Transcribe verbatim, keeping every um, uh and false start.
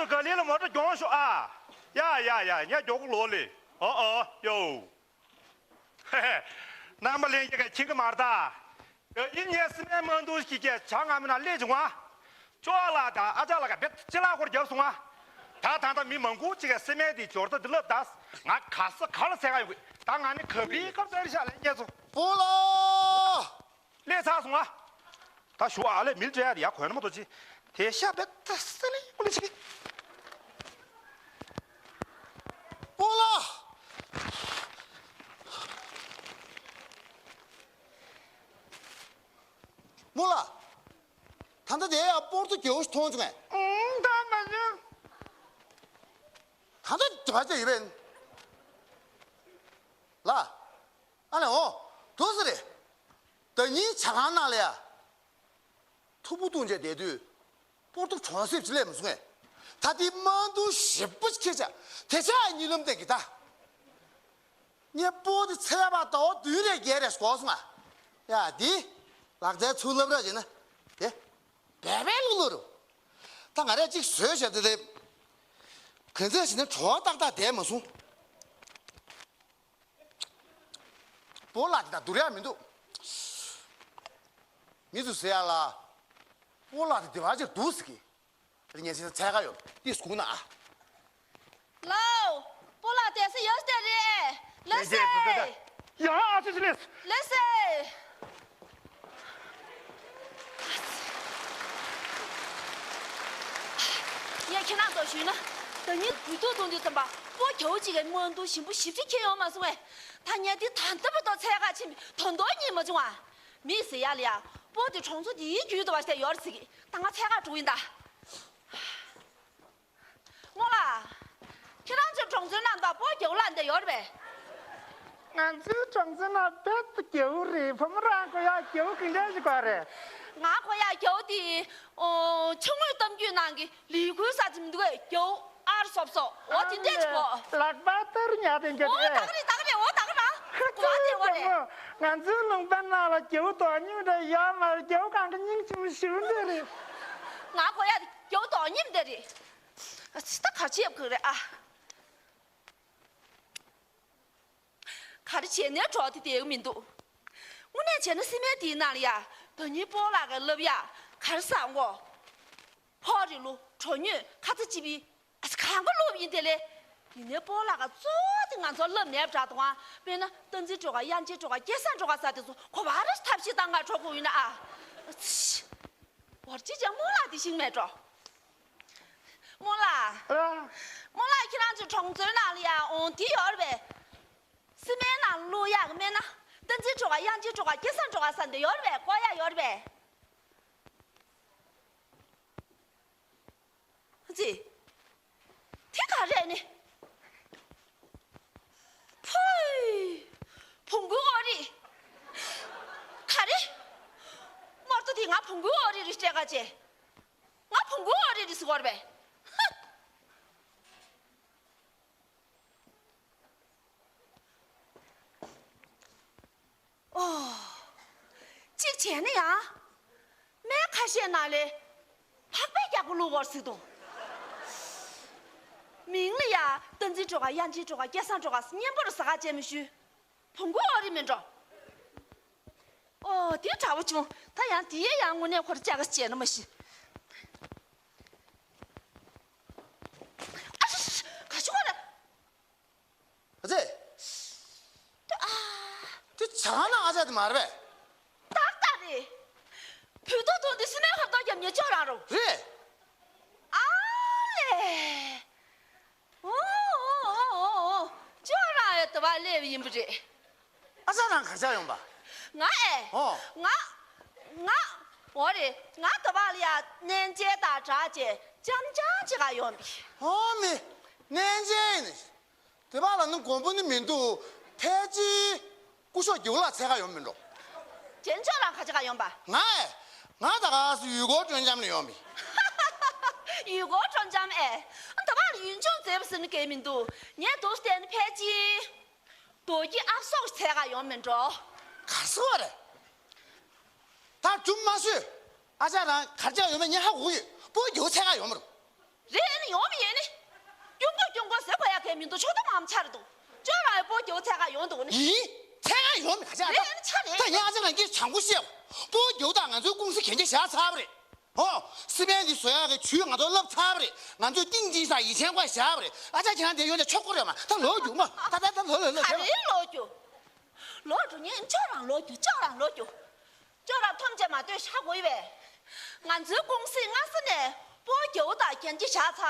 ག་ལེ་ལ་མོ་ཊ་གྱོང་ཤོག་ཨ། ཡ་ཡ་ཡ། ཉ་མགྱོགས་པོ་ལོག་ལེ། ཨོ་ཨོ་ཡོ། ཧེ་ཧེ། རྣམ་པ་ལྷན་རྒྱས་ཀྱིས་མཁྱེན་གྱི་མ་རེད་ད། ད་ཡིན་ངས་སི་མེན་མ་འདུག་ཞིག་གིས་ཇ་མངར་མོའི་ནང་སླེབས་བྱུང་ང་། ཅོ་ལགས་དང་ཨ་ཅག་ལགས་ཀྱིས་དཔེ་ཅི་ལག་སྐོར་བརྒྱབ་སོང་ང་། ད་ད་ལྟ་མི་མང་པོ་ཅིག་གིས་སི་མེན་དེའི་སྦྱོར་རྩ་འདི་ལབ་ད། ང་ག་ས་ག་ལ་འཚོལ་ག་ཡོང་གི། ད་ང་ནི་གབ་རིའི་སྐབས་ཚར་ཤག་ལས་ངེད་ཚོ། སྤོ་ལགས། སླེབས་ཚར་སོང་ང་། ད་ཞུ་ཨ་ལས་མིལ་སྤྲད་ཡ་དེ་ཡ་གོན་ན་མ་གཏོགས་ཅི། དེ་ཤ་བེད་ད་སི་ལི་ཀུ་ལི་ཆི་གི། སྤོ་ལགས། སྨོ་ལགས། ད་ལྟ་དེ་ཡ་སྤོ་རོ་ཏོ་རྒྱལ་པོ་ཞིག་མཐོང་བྱུང་ངས། ཨང་། ད་མ་བྱུང་། ད་ལྟ་དེ་བ་ཅི་ཡོད་པས། ལགས། ཨ་ལས་འོ། དུ་སི་རེད། ད་ཉིན་ཇ་ཁང་ནང་ལ་ཡ། ཐུ་བུ་བཏུང་བྱས་བསྡད་དུས། སྤོ་རོ་ཏོ་གྲོང་གསེབ་ཅིག་སླེབས་མ་སོང་ངས། ད་དེ་མ་འདུག་ཞེ་པོ་ཅིག་ཁྱེར་བྱས། དེ་ཆ་ཡ་གཉིད་ལམ་བསྟན་གི་ད། ངས་སྤོ་རོ་ཏོ་འཚོལ་ཡ་བར་ཟླ་བ་བདུན་རེ་བརྒྱད་རེ་འགོར་སོང་ང་། ཡ་འདི། ལག་རྩལ་ཚུར་ལབ་ར་བྱས་ན། དེ། བེ་བེ་ལུ་ལུ་རུ། ད་ང་རས་གཅིག་བཟོས་བྱས་ཏེ་དེ། ག་ཚོད་བྱས་ན་བྲོ་བ་ཏག་ཏག་བསྡད་མ་སོང་། སྤོ་ལགས་དེ་ད་བསྡུར་ཡ་མི་འདུག་མི་ཚོས་ཟེར་ཡ་ལ། སྤོ་ལགས་དེ་དེ་བ་ཅིག་འདུག་ཟེར་གི། རེད། ངས་ཅིག་འཚོལ་ག་ཡོང་། ཏིས་ཁུག་ན་ཨ། ལའོ། སྤོ་ལགས་དེ་སུ་ཡོད་དེ་རེད། ལེ་སེ། ཡ་ཨ་ཙི་ཙི་ལེ། ལེ་སེ། ངས་ཁྱེད་རང་ཚོ་ཞུས་ན། ད་ནི་བུ་ཐུག་ཐུག་དུས་ཙམ་པ་སྤོ་རྒྱའུ་གཅིག་གི་མ་འདུག་ཞིམ་པོ་ཞིབ་ཅིག་ཁྱེར་ཡོང་མ་སོང་བས། ད་ངས་འདི་ད་ལྟ་བར་དུ་འཚོལ་ག་ཕྱིན་པའི་དོན་དོ་གཉིས་མ་བྱུང་ཨ། མིས་ཟེར་ཡ་ལ་ཡ། སྤོ་དེ་གྲོང་ཚོ་འདིའི་རྒྱུད་དུ་བ་ཞིག་ཡོད་རེད་ཟེར་གི། ད་ང་འཚོལ་ག་འགྲོ་ཡིན་ད། སྨོ་ལགས། ཁྱེད་རང་ཚོའི་གྲོང་ཚོའི་ནང་དུ་སྤོ་རྒྱའུ་ལགས་འདི་ཡོད་རེད་པས། ང་ཚོའི་གྲོང་ཚོའི་ནང་དཔེ་རྒྱའུ་རེད། བུ་མོ་རང་གོ་ཡ་རྒྱའུ་གང་འདྲ་ཞིག་དགོས་རེད། ང་གོ་ཡ་རྒྱའུ་དེ། ཨོ། ཆུ་ངོས་གཏམ་རྒྱུད་ནང་གི་ལི་ཁུའི་ས་ཆེན་འདུག་གས། རྒྱའུ་ཨར་སོབ་སོབ། འོ་དེ་འདྲས་ཅིག་གོ། ལག་པ་ལྟར་ཉག་དེ་འདྲ་ཨོ་རེད། ད་ག་རེད། ད་ག་རེད། འོ་ད་ག་རང་གོ་བ་དེ་འོ་རེད། ང་ཚོའི་ལུང་པ་ནང་ལ་རྒྱའུ་དོ་མཉམ་འདྲ་ཡོད་མ་རེད། རྒྱའུ་གང་གི་སྙིང་རྗེ་མོ་ཞེ་པོ་འདྲ་རེད། ང་གོ་ཡ་རྒྱའུ་དོ་མཉམ་འདྲ་རེད། ཨ་ཙི། ད་ག་རེ་བྱེད་དགོས་རེད་ཨ། ག་རེ་བྱས་ནའི་གྲོགས་དེ་བསྡད་ཀྱི་མི་འདུག་དངོས་གནས་བྱས་ན་སི་མེན་དེའི་ནང་ལ་ཡ། ད་ནི་སྤོ་ལགས་ཀྱིས་ལབ་ཡ། ག་རེ་ཟེར་གོ། ཕོ་རི་ལུ་གྲོ་སྙོད་ཁ་ཚ་གཅིག་པའི། ཨ་ཙི། གང་ག་ལོབ་ཡིན་དེ་ལས། ཡིན་ནའི་སྤོ་ལགས་ཀྱིས་གཙོ་བོ་དེ་ང་ཚོར་ལབ་མེད་པ་འདྲ་འདུག་ཨ། དཔེར་ན་བསྟན་འཛིན་སྒྲོལ་དཀར། དབྱངས་ཅན་སྒྲོལ་དཀར། སྐལ་བཟང་སྒྲོལ་དཀར་ཟེར་དེ་ཚོ་ག་པར་ཐབས་ཤེས་བཏང་ག་འགྲོ་དགོས་ཡོད་ན་ཨ། ཨ་ཙི། འོ་ཅི་ཅང་རྨོ་ལགས་དེ་ཤེས་མེད་འགྲོ། རྨོ་ལགས། ཨ། རྨོ་ལགས། ཁྱེད་རང་ཚོའི་གྲོང་ཚོའི་ནང་ལ་ཡ། འོང་དེ་ཡོད་རེད་པས། སི་མེན་ནང་བླུག་ཡག་གི་མེད་ན། བསྟན་འཛིན་སྒྲོལ་དཀར། དབྱངས་ཅན་སྒྲོལ་དཀར། སྐལ་བཟང་སྒྲོལ་དཀར་ཟེར་འདི་ཡོད་རེད་པས། བཀོག་ཡག་ཡོད་རེད་པས། ཨ་ཙི། དེ་ག་རེད་ནི། ཕུའི། བོང་གུའི་ཨོ་རི། ག་རེ། མོར་ཏོ་དེ་ང་བོང་གུའི་ཨོ་རི་རེད་སྤྲད་ག་བྱས། ང་བོང་གུའི་ཨོ་རི་རེད་ཟེར་གོ་རེད་པས། ཧ། ཨོ། གཅིག་བྱས་ན་ཡང་། སྨན་ཁ་ཤས་ནང་ལས། ཕག་པའི་རྒྱགས་པ་བླུགས་པར་ཟེར་འདུག་མིང་ལ་ཡ། བསྟན་འཛིན་སྒྲོལ་དཀར། དབྱངས་ཅན་སྒྲོལ་དཀར། སྐལ་བཟང་སྒྲོལ་དཀར་ཟེར་སྙན་པོ་རུ་ཟ་ག་བྱས་མི་ཞུ། བོང་གུའི་ཨོ་རི་མིན་འགྲོ། ཨོ་དེ་དྲག་པོ་བྱུང་། ད་ཡང་དེའི་ཡང་དངོས་གནས་ཁོ་ར་ཅག་ག་བྱས་ན་མ་ཤི། ཨ་ཤ་ཤ། ག་ཤོག་རེད། ཨ་ཙི། ཨ། དེ་ཇ་ཁང་ནང་ཨ་ཅག་དེ་མ་རེད་པས། ཏག་ཏག་རེད། བུ་ཐུག་ཐུག་འདི་སི་མེན་ཁ་ཏོག་རྒྱབ་ཉེ་ཅོག་རང་རོ། རེད། ཨ་ལས། ཨོ་ཨོ་ཨོ་ཨོ། ཅོག་རང་ཡོད་དུ་བ་སླེབས་ཡིན་པ་རེད། ཨ་ཅག་རང་ག་ཅག་ཡོང་པ། ང་ཨེ། ཨོ། ང་། ང་། འོ་རེད། ང་དུ་བ་ལ་ཡ་གནས་མཇལ་དང་སྦྲགས་བྱས་འཆམ་འཆམ་བྱེད་ག་ཡོང་པས། ཨོ་མི། གནས་མཇལ་ཡིན། དེ་བ་ལ་ནི་དགོན་པ་ནི་མི་འདུག་ཕལ་ཆེར་སྐུ་ཞབས་རྒྱུགས་ལ་འཚོལ་ག་ཡོང་མིན་འགྲོ། རྒྱན་མཆོག་རང་ཁ་ཆེ་ག་ཡོང་པ། ང་ཨེ། ང་ད་ག་སུ་ཡུལ་སྐོར་སྤྲོ་འཆམ་ལ་ཡོང་མི། ཡུལ་སྐོར་སྤྲོ་འཆམ་ཨེ། ད་བར་ཡུལ་ལྗོངས་མཛེས་པ་ཟེར་ནི་གས་མི་འདུག་ངས་འདུག་བལྟས་ནི་ཕལ་ཆེར། རྡོ་སྐྱིད་ཨབ་སོགས་འཚོལ་ག་ཡོང་མིན་འགྲོ། ག་སུ་བ་རེད། ད་རྒྱུ་མ་སུས། ཨ་ཅག་རང་གར་ཅག་ཡོང་མེད་ངས་ཧ་གོ་གི་ཡོད། སྤོ་རྒྱུག་འཚོལ་ག་ཡོང་མི་རུང་། རེད། ཨེ་ནི་ཡོང་མི་ཡིན་ནི། སྐྱོང་གོ་སྐྱོང་གོ་ཟེར་གོ་ཡ་གའི་མི་འདུག་ཆོག་ཏུ་མམ་ཆ་རེད་འདུག་ཅོ་རང་ཡི་སྤོ་རྒྱུ་འཚོལ་ག་ཡོང་འདུག་ནི། ཡིན། འཚོལ་ག་ཡོང་མི་ག་ཅག་རེད། ཨེ་ནི་ཆ་རེད། ད་ཡང་ཅིག་རང་གིས་བྱང་གོ་བཤད། སྤོ་རྒྱུ་དང་ང་ཚོའི་ཀུང་སི་གན་རྒྱ་བཞག་ཚར་བ་རེད། ཧོ། སི་པན་གྱིས་བཟོ་ཡག་གི་ཇུས་ང་ཚོ་བསླབ་ཚར་བ་རེད། ང་ཚོས་ཏིང་ཅིང་སང་ཡིད་ཆེས་བསྐོས་བཞག་པ་རེད། ཨ་ཅག་ཁྱེད་རང་དེ་ཡོང་ནས་ཆོག་གོ་རེད་མ། ད་ལོག་རྒྱུག་མ། ད་ད་ད་ལོག་ལོག་ལོག་ག་རེ་ལོག་རྒྱུག་ལོག་འགྲོ་ཉེན། ཅོ་རང་ལོག་རྒྱུག་ཅོ་རང་ལོག་རྒྱུག་ཅོ་རང་ཐོམ་ཆེ་མ་ལྟོས་ཤ་དགོས་པས། ང་ཚོའི་ཀུང་སིས་སྔ་ས་ནས་སྤོ་རྒྱུ་དང་གན་རྒྱ་བཞག་ཚར།